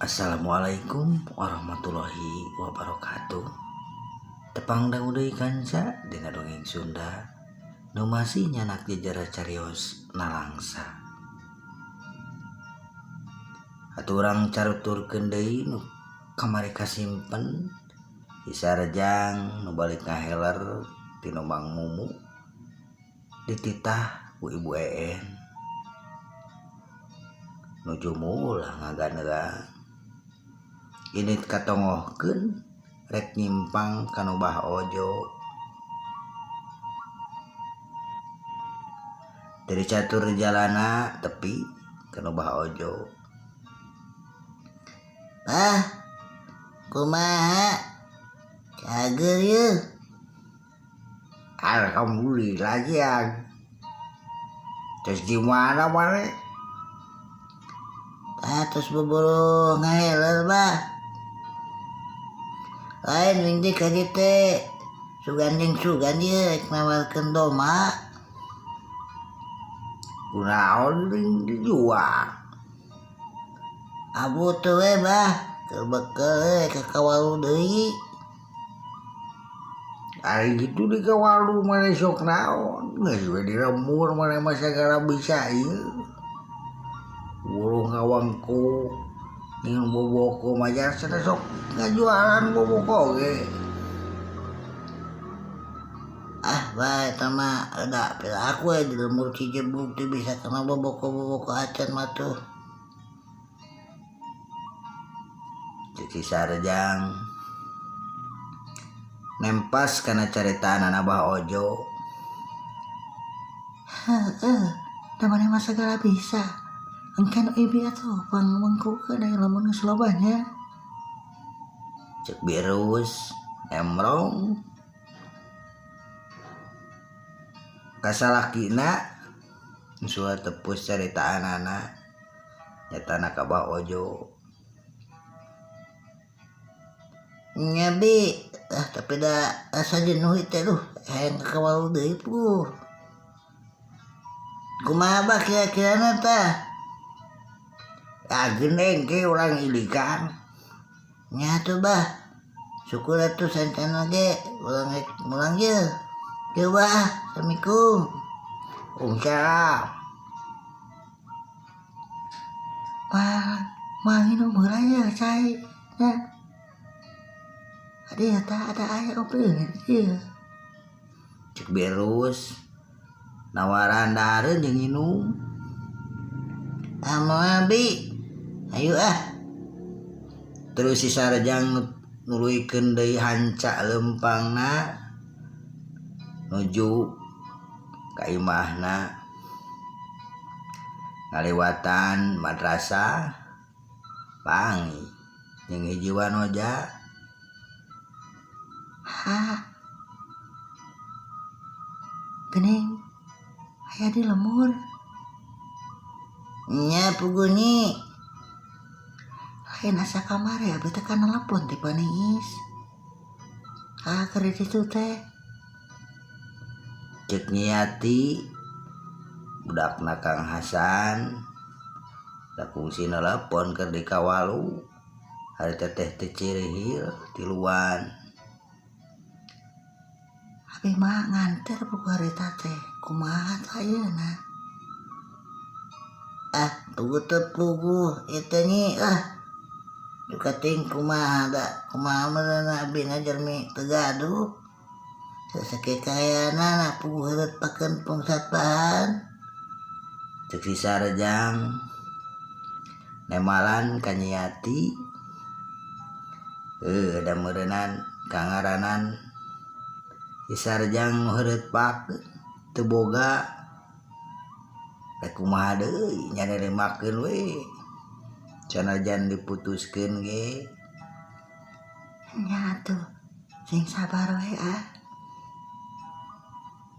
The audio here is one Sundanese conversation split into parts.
Assalamualaikum warahmatullahi wabarakatuh. Tepang dangu deui kanca dina dongeng Sunda nu masih nyanak jejera carios nalangsa. Atuh urang caruturkeun deui nu kamari kasimpen di Sarjang nu balik ngaheler ti nu Mang Mumu dititah ku Ibu Een. Nuju mulah ngaganeang. Init katongohkeun rek nyimpang ka nu Bah Ojo. Teu dicatur jalana tepi ka nu Bah Ojo. Bah, kumaha? Cager yeuh. Alhamdulillah jiang. Terus di mana mana? Ah, terus buburu ngaheler bah. Lain wing di ka dieu teh. Sugan jeung sugan ieu rek nawarkeun doma. Kunaon deui dijual? Abu teu we bah, keur bekel we ka kawalu deui. Ari kitu di kawalu maneh sok naon geus we diremur maneh mah sagala bisa ieu. Buluh ngawangku jeung boboko majar cenah sok ngajualan boboko ge. Ah bah eta mah da piraku we di lembur Cijebug teh bisa kana boboko-boboko acan mah tuh. Cek si Sarjang nempas kana caritaan Abah Ojo. Heeh, da maneh mah sagala bisa. Engke nu ibi atuh pangmengkukeun aya lamun geus loba nya. Cek Birus nemrong ka salakina suah tepus caritaanana. Nyatana ka Bah Ojo. Nya bi, ah tapi da asa jenuh ieu teh duh hayang ka kawalu deui puguh. Kumaha bah kira-kirana tah? Ah geuning ge urang ilikan. Nya atuh bah, syukur atuh sancana ge urang rek mulang yeuh. Yeuh bah, assalamualaikum. Waalaikumsalam. Mah, mah nginum heula ye cai nya. Adi eta ada aya oge ieu. Cek Birus nawaran dahareun jeung nginum. Ah moal bi, hayu ah. Terus si Sarjang nuluykeun deui hanca leumpangna nuju ka imahna. Ngaliwatan madrasah pangi jeung hiji wanoja. Ha. Geuning aya di lemur. Nya puguh nyi. Lain asa kamari abi teh kana telepon ti Paniis. Ah keur di ditu teh. Cek Nyiati budakna Kang Hasan da kungsi nelepon keur di kawalu hari teteh teh cirihil tiluan. Abi mah nganter buku harita teh kumaha tah ayeuna. Ah puguh teu puguh ieu teh nyi ah. Duka teuing kumaha da kumaha meureunna abi ngajermi teu gaduh. Sasake kaayana na puguh heureut pakeun pungsatbahan. Cek si Sarjang nemalan ka Nyiati heuh da meureunan kangaranan si Sarjang nu heureut pakeun teu boga rek kumaha deui nya narimakeun we sanajan diputuskeun ge. Nya atuh sing sabar we ah.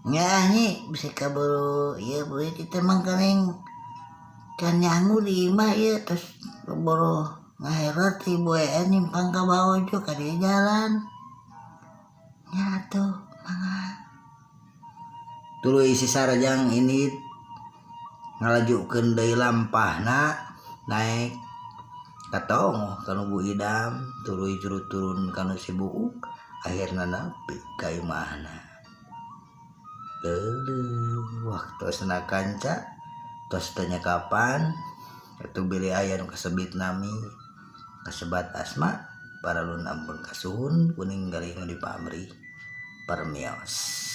Nya ah nyi bisi kaburu ieu burit ieu teh mangkaning can nyangu di imah ieu tos boro ngaheret ti Ibu Een nyimpang ka Baojo ka dieu jalan. Nya atuh mangga. Tuluy si Sarjang ini ngalajukeun deui lampahna naek Katongoh kanu Bu Idam tuluy turun kanu si Buuk akhirna nepi ka imahna. Leuleung waktosna kanca tos teu nyekapan atuh bilih aya nu kasebit nami kasebat asma paralun ampun kasuhun kuning galih nu dipamrih permios.